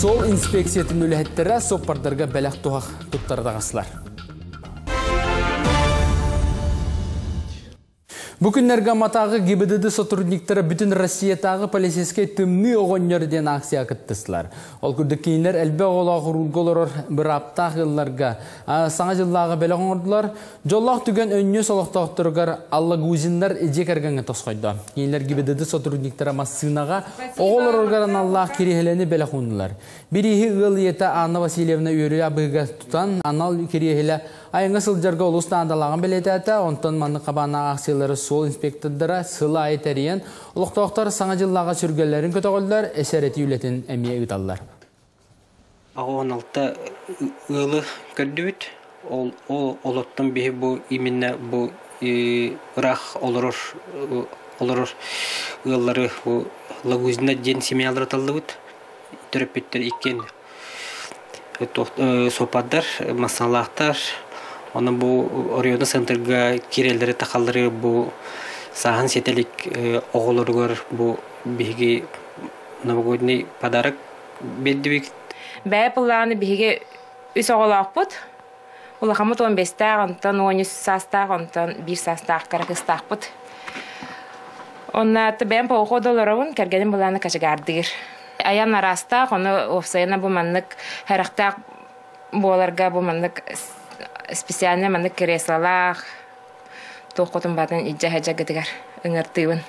Суол инспекциятын үлэһиттэрэ суоппардарга бэлэх туһах туттара таҕыстылар. Бу күннэргэ Амматааҕы ГИБДД сотрудниктара бүтүн Россиятааҕы полицейскай тымныы оҕонньор диэн акцияҕа кыттыстылар. Ол курдук кинилэр элбэх оҕолоох уруулга олорор бырааптаах ыалларга саҥа дьыллааҕы бэлэх оҥордулар. Дьоллоох түгэн Өнньүөс олохтоохторугар Алла Гузиннар дьиэ кэргэҥҥэ тосхойдо. Кинилэр ГИБДД сотрудниктара массыынаҕа оҕолоругар аналлаах кириэһилэни бэлэх ууннулар. Бирииһи ыал ийэтэ Анна Васильевна үөрүү быһыыга тутан, анал кириэһилэ Айаҥҥа сылдьарга олус наадалааҕын бэлиэтээтэ, онтон маннык хабааннаах акциялары суол инспектордара сыл аайы тэрийэн, олохтоохтор Саҥа дьыллааҕы сүргэлэрин көтөҕөллөр, эсэрэтии үлэтин эмиэ ыыталлар. 86 ыалы көрдүбүт. Ол, ол олоттон биһи бу именно бу ыраах олорор олорор ыаллары бу Лагузина диэн семьялары таллыбыт. Төрөппүттэр иккиэн суоппардар, массыыналаахтар. Онон бу оройуона центрга киирэллэри тахаллары бу сааһын ситэ илик оҕолоругар бу биһиги новогодний подарок биэрдибит. Бэйэ былааны биһиги үс оҕолоохпут. Улахаммыт 15-тээх, онтон 13 саастаах, онтон биир саастаах кыра кыыстаахпыт. Онно бэйэм походу олоробун, кэргэним былааны кочегардыыр. Айан араастаах, ону уопсайынан бу маннык харахтаах буоларга бу маннык специально маннык креслолаах туох хотун батын илдьэ сылдьаргытыгар ыҥыртыыбын.